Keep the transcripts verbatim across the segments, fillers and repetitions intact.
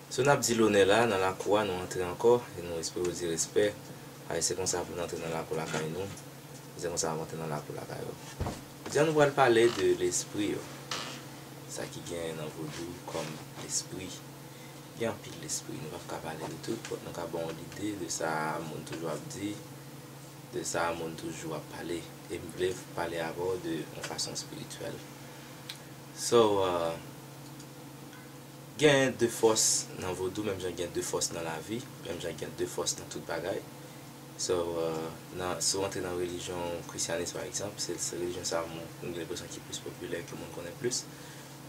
So n ap di lonè la, nan lakou a, nou antre ankò, e nou espere w di respè. Ay, se konsa pou n antre nan lakou lakay nou. Se konsa n ap antre nan lakou lakay ou. Jodi a, nou pral pale de lespri yo. Sa ki gen nan vodou kòm lespri. Gen anpil lespri, nou p ap ka pale de tout, but nou ka ba w lide de sa moun toujou ap di, de sa moun toujou ap pale. E m vle pale avè w de yon fason espirityèl. So, uh, gen de fòs nan vodou, menm jan gen de fòs nan lavi, menm jan gen de fòs nan tout bagay. So, uh, nan, si w antre nan relijyon kristyanis, pa egzanp, se, se relijyon sa a m, m gen lenpresyon ki plis popilè, ke moun konnen plis.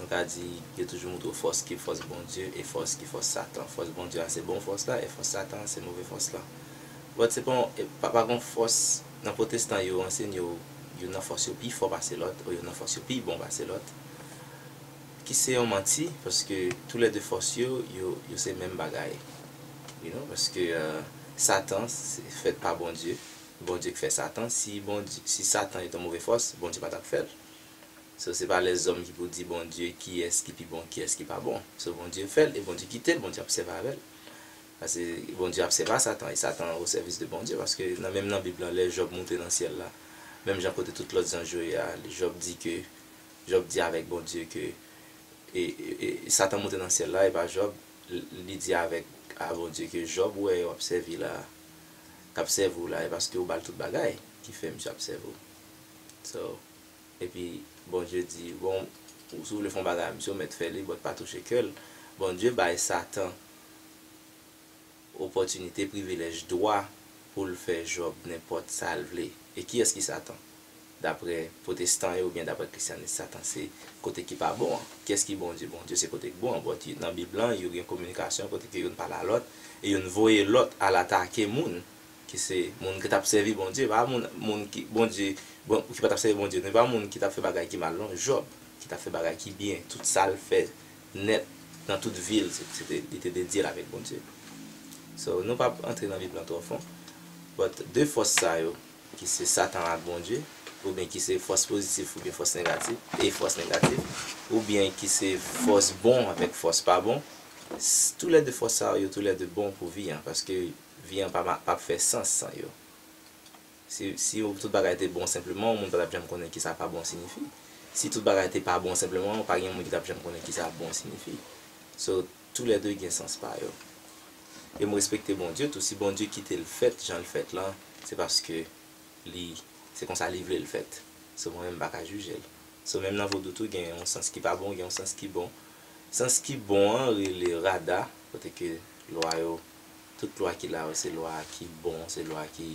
Nou ka di, yo toujou montre w fòs ki fòs Bondye e fòs ki fòs Satan. Fòs Bondye a se bon fòs la, e fòs Satan a se move fòs la. But se pa, pa, pa gon fòs nan pwotestan yo ansenye w, youn nan fòs yo pi fò pase lòt, ou youn nan fòs yo pi bon pase lòt. Ki se yon manti, paske toulède fòs yo, yo, yo se menm bagay. You know, paske, uh, Satan se fèt pa Bondye. Bondye k fè Satan. Si Bondye, si Satan te yon move fòs, Bondye pa t ap fè l. So, se pa lèzòm ki pou di Bondye kiyès ki pi bon, kiyès ki pa bon. So, Bondye fè l, e Bondye kite l, Bondye ap sèvi avè l. Paske Bondye ap sèvi a Satan, e Satan o sèvis de Bondye, paske nan, menm nan Bib la, lè Jòb monte nan syèl la, menm jan kote tout lòt zanj yo ye a, Jòb di ke, Jòb di avèk Bondye ke, e, e, e Satan monte nan syèl la, e pa Jòb, l-, li di avèk, a Bondye ke Jòb wè w ap sèvi la, k ap sèvi w la, e paske w ba l tout bagay ki fè misye ap sèvi w. So, epi Bondye di, bon, ou, si w vle fè yon bagay a misye, w mèt fè li, but pa touche kè l. Bondye bay Satan opòtinite, privilèj, dwa pou l fè Jòb nenpòt sa l vle. E kiyès ki Satan? Daprè pwotestan yo oubyen daprè kristyanis, Satan se kote ki pa bon an. Kiyès ki Bondye? Bondye se kote k bon an. But nan Bib lan, yo gen kominikasyon kote ke youn pale a lòt e youn voye lòt al atake moun ki se moun ki t ap sèvi Bondye, pa moun, moun ki, Bondye, bon, ki pa t ap sèvi Bondye, nou pa moun ki t ap fè bagay ki mal, non, Jòb, ki t ap fè bagay ki byen, tout sa l fè nèt nan tout vi l, se, se te, li te dedye l avèk Bondye. So, nou p ap antre nan Bib lan twò fon, but de fòs sa yo, ki se Satan ak Bondye, oubyen ki se fòs pozitif oubyen fòs negatif, e fòs negatif, oubyen ki se fòs bon avèk fòs pa bon, s-, toulède fòs sa yo, toulède bon pou vi an, paske vi an pa ma-, p ap fè sans san yo. Si, si tout bagay te bon senpleman, yon moun pa t ap janm konnen ki sa pa bon siyifi. Si tout bagay te pa bon senpleman, pa gen moun ki t ap janm konnen ki sa bon siyifi. So, toulède gen sans pa yo. E m respekte Bondye tou. Si Bondye kite l fèt jan l fèt lan, se paske li, se konsa li vle l fèt. So, mwen menm, m pa ka jije l. So, menm nan vodou tou, gen yon sans ki pa bon, gen yon sans ki bon. Sans ki bon an rele Rada, kote ke lwa yo, tout lwa ki la yo, se lwa ki bon, se lwa ki,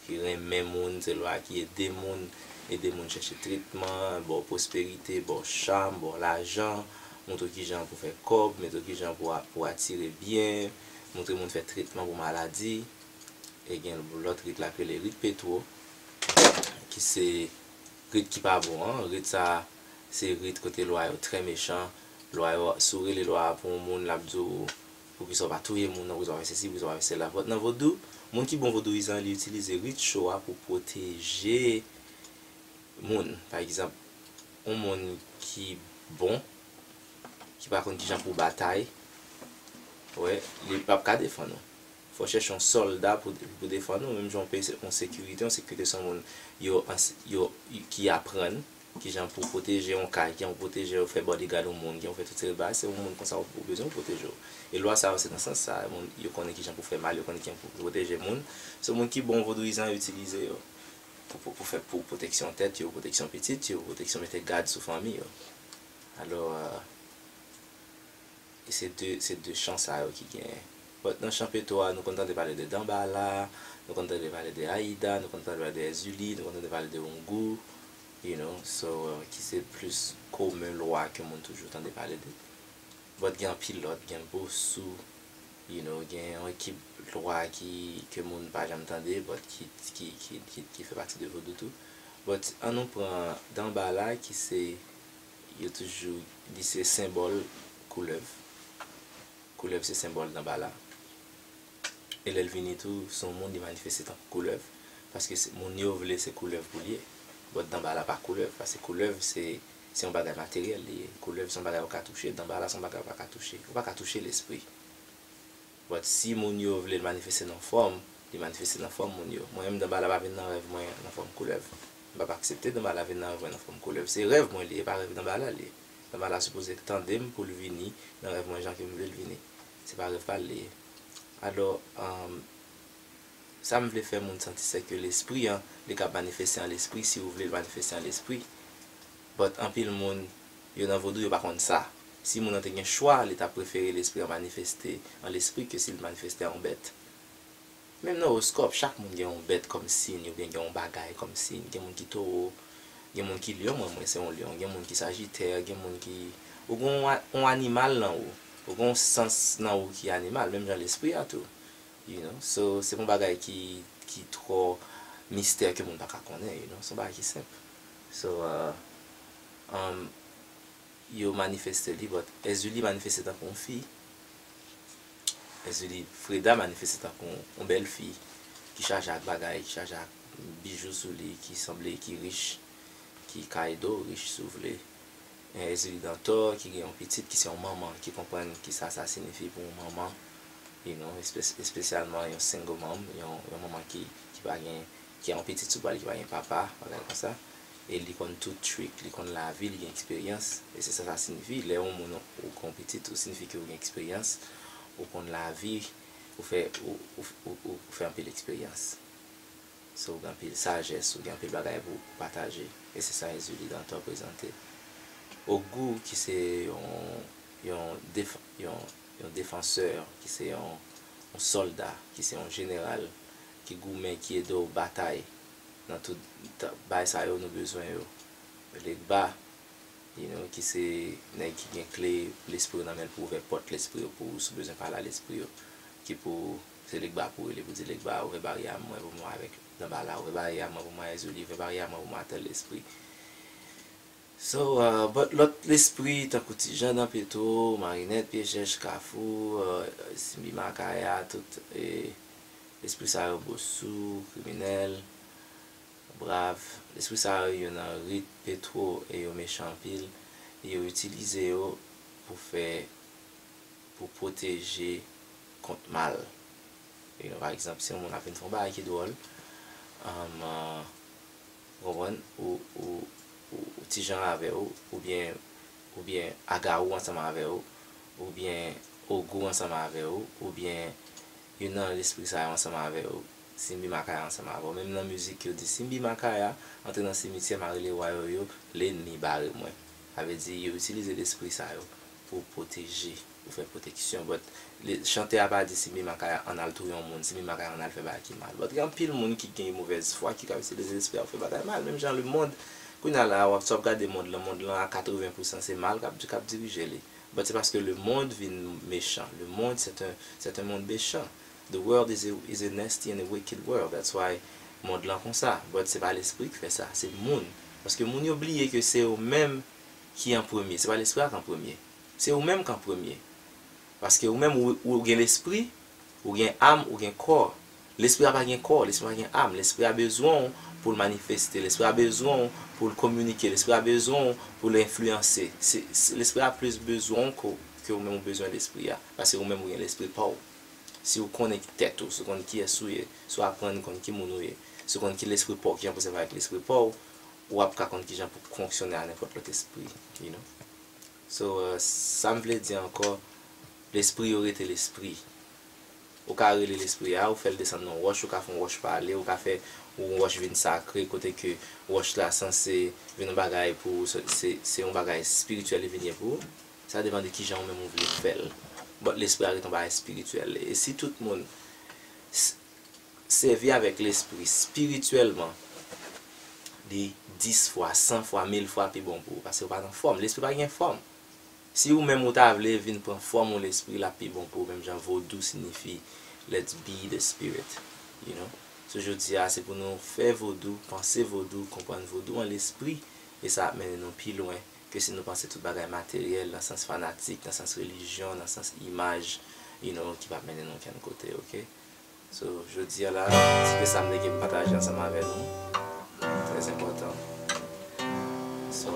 ki renmen moun, se lwa ki ede moun, ede moun chèche tretman, ba w pwosperite, ba w cham, ba w lajan, montre w kijan pou fè kòb, montre w kijan pou a-, pou atire byen, montre moun fè tretman pou maladi. E gen lòt rit la k rele rit Petwo, ki se rit ki pa bon an. Rit sa a, se rit kote lwa yo trè mechan. Lwa yo, si w rele lwa a pou yon moun, l ap di w, poukisa w pa touye moun nan, poukisa w pa fè sesi, poukisa w pa fè sela. But nan vodou, moun ki bon vodouyizan, li itilize rit cho a pou pwoteje moun. Pa egzanp, yon moun ki bon, ki pa konn kijan pou batay, wè, li p ap ka defann ou. Fò w chèche yon sòlda pou, pou defann ou, menm jan yon peyi se yon sekirite, yon sekirite se yon moun yo, yo, ki aprann kijan pou pwoteje yon kay, kijan pou pwoteje yo, fè bodyguard yon moun, kijan pou fè tout seri bagay, se yon moun konsa ou, ou bezwen pwoteje w. E lwa sa yo se nan sans sa, moun, yo konnen kijan pou fè mal, yo konnen kijan pou pwoteje moun. Se moun ki bon vodouyizan yo itilize yo pou, pou, pou fè, pou pwoteksyon tèt yo, pwoteksyon pitit yo, pwoteksyon mete gad sou fanmi yo. Alò, euh, e se de, se de chan sa yo ki genyen. But nan chan Petwo a, nou konn tande pale de Danbala, nou konn tande pale de Ayida, nou konn tande pale de Èzili, nou konn tande pale de Oungou, you know, so, euh, ki se plis komen lwa ke moun toujou tande pale de. But gen anpil lòt, gen Bosou, you know, gen yon ekip lwa ki, ke moun pa janm tande, but ki, ki, ki, ki, ki fè pati de vodou tou. But ann nou pran Danbala, ki se, yo toujou di se senbòl koulèv. Koulèv se senbòl Danbala. E lè l vini tou, se yon moun li manifeste tankou koulèv. Paske se, moun yo vle se koulèv pou l ye. But Danbala pa koulèv, paske koulèv se, Se yon bagay materyèl li ye. Koulèv se yon bagay ou ka touche, danbala se yon bagay ou pa ka touche. Ou pa ka touche lespri. But si moun yo vle l manifeste nan fòm, li manifeste nan fòm moun yo. Mwen menm, danbala pa vin nan rèv mwen nan fòm koulèv. M p ap aksepte danbala vin nan rèv mwen nan fòm koulèv. Se rèv mwen li ye, e pa rèv danbala li ye. Danbala sipoze tande m pou l vini nan rèv mwen jan ke m vle l vini. Se pa rèv pa l li ye. Alò, um, sa m vle fè moun santi, se ke lespri an, li kab manifeste an lespri, si ou vle l manifeste an lespri. But anpil moun, yo nan vodou, yo pa konn sa. Si moun nan te gen chwa, li ta prefere lespri an manifeste an lespri ke si l manifeste an yon bèt. Menm nan owoskòp, chak moun gen yon bèt kòm siy, oubyen gen yon bagay kòm siy. Gen moun ki towo, gen moun ki lyon, mwen, mwen se yon lyon. Gen moun ki sajitè, gen moun ki, ou gen yon a-, yon animal nan ou. Ou gen yon sans nan ou ki animal, menm jan lespri a tou. You know? So, se pa yon bagay ki, ki twò mistè ke moun pa ka konnen, you know? Se yon bagay ki senp. So, uh, um, yo manifeste li, but Èzili manifeste tankou yon fi. Èzili, Freda manifeste tankou yon bèl fi ki chaje ak bagay, ki chaje ak bijou sou li, ki sanble ki rich, ki ka ede w rich si w vle. Èzili Dantò ki gen yon pitit ki se yon manman, ki konprann kisa sa siyifi pou yon manman, you know, espe-, espesyalman yon single mom, yon, yon manman ki, ki pa gen, ki gen yon pitit sou bra l, ki pa gen papa, bagay konsa. E li konn tout trik, li konn lavi, li gen eksperyans. E se sa sa siyifi. Lè yon moun ou gen yon pitit, ou siyifi ke ou gen eksperyans, ou konn lavi, ou fè, ou, ou, ou, ou fè anpil eksperyans. So, ou gen anpil sajès, ou gen anpil bagay pou, pou pataje. E se sa Ezili Dantò prezante. Ogou ki se yon, yon, def, yon, yon defansè, ki se yon, yon sòlda, ki se yon jeneral, ki goumen, ki ede w batay nan tout ta-, bagay sa yo nou bezwen yo. Legba, you know, ki se nèg ki gen kle lespri yo nan men l pou ouvè pòt lespri yo pou ou, si w bezwen pale a lespri yo, ki pou, se Legba pou rele, pou di, "Legba, ouvè baryè a mwen pou mwen avèk danbala, ouvè baryè a mwen pou mwen a Ezili, ouvè baryè a mwen pou mwen a tèl lespri." So, uh, but lòt lespri, tankou Ti Jan nan Petwo, Marinèt, Pye Chèch, Kafou, uh, Simbi Makaya, tout, e, lespri sa yo, Bosou, kriminèl, Brav, lespri sa yo, yo nan rit Petwo e yo mechan anpil, e yo itilize yo pou fè, pou pwoteje kont mal. You know, pa egzanp, si yon moun ap vin fè yon bagay ki dwòl, um, uh, ou konprann, ou, ou, ou, ou Ti Jan avè w, oubyen, oubyen Agawou ansanm avè w, oubyen Ogou ansanm avè w, oubyen youn nan lespri sa yo ansanm avè w, Simbi Makaya ansanm avè w. Menm nan mizik yo di, "Simbi Makaya antre nan simityè, m a rele wa yo, yo, lènmi bare mwen." Sa vle di, yo itilize lespri sa yo pou pwoteje, pou fè pwoteksyon. But, le, chantè a pa di, "Simbi Makaya ann al touye yon moun, Simbi Makaya ann al fè bagay ki mal." But, gen anpil moun ki gen movèz fwa, ki ka itilize lespri a pou fè bagay mal. Menm jan lemonn, kounye a la, w ap, si w ap gade mond lan, mond lan a katreven pousan se mal k ap, k ap dirije li. But se paske lemonn vin mechan. Le monde, c'est un, c'est un monde méchant. The world is a, is a nasty and a wicked world. That's why mond lan konsa. But se pa lespri ki fè sa, se moun. Paske moun yo bliye ke se yo menm ki an premye. Se pa lespri a k an premye. Se ou menm k an premye. Paske ou menm, ou, ou gen lespri, ou gen am, ou gen kò. Lespri a pa gen kò, lespri a gen am. Lespri a bezwen w pou l manifeste. Lespri a bezwen w pou l kominike. Lespri a bezwen w pou l enfliyanse. Se, se, lespri a plis bezwen w ke, ke ou menm ou bezwen lespri a. Paske ou menm ou gen lespri pa w. Si w konnen tèt ou, si w konn kiyès ou ye, si w aprann konn ki moun ou ye, si w konn ki lespri pa w, kijan pou w sèvi avèk lespri pa w, w ap ka konn kijan pou w fonksyone a nenpòt lòt espri, you know. So, uh, sa m vle di ankò, lespri yo rete lespri. Ou ka rele lespri a, ou fè l desann nan wòch, ou ka fè yon wòch pale, ou ka fè yon wòch vin sakre, kote ke wòch la sanse vin yon bagay pou ou, se, se, se yon bagay espirityèl li vin ye pou ou. Sa depann de kijan ou menm ou vle fè l. But lespri a rete yon bagay espirityèl. E si tout moun s-, sèvi avèk lespri espirityèlman, li dis fwa, san fwa, mil fwa pi bon pou ou, paske ou pa nan fòm. Lespri pa gen fòm. Si ou menm ou ta vle vin pran fòm yon lespri, l ap pi bon pou ou, menm jan vodou siyifi let's be the spirit, you know. So, jodi a, se pou nou fè vodou, panse vodou, konprann vodou an lespri, e sa ap mennen nou pi lwen ke si nou panse tout bagay materyèl, nan sans fanatik, nan sans relijyon, nan sans imaj, you know, ki p ap mennen nou okenn kote, oke? So, jodi a la, se te sa m te gen pou pataje ansanm avè nou. Trè enpòtan. So,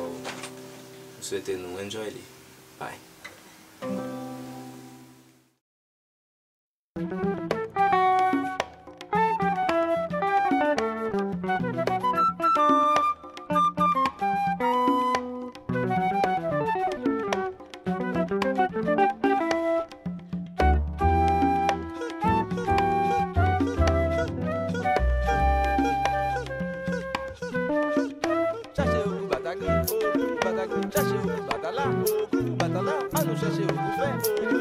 swete nou enjoy li. Bye. Chache Ogou Batagri, Ogou Batagri, chache Ogou Batala, Ogou Batala, annou chache Ogou Fè, Ogou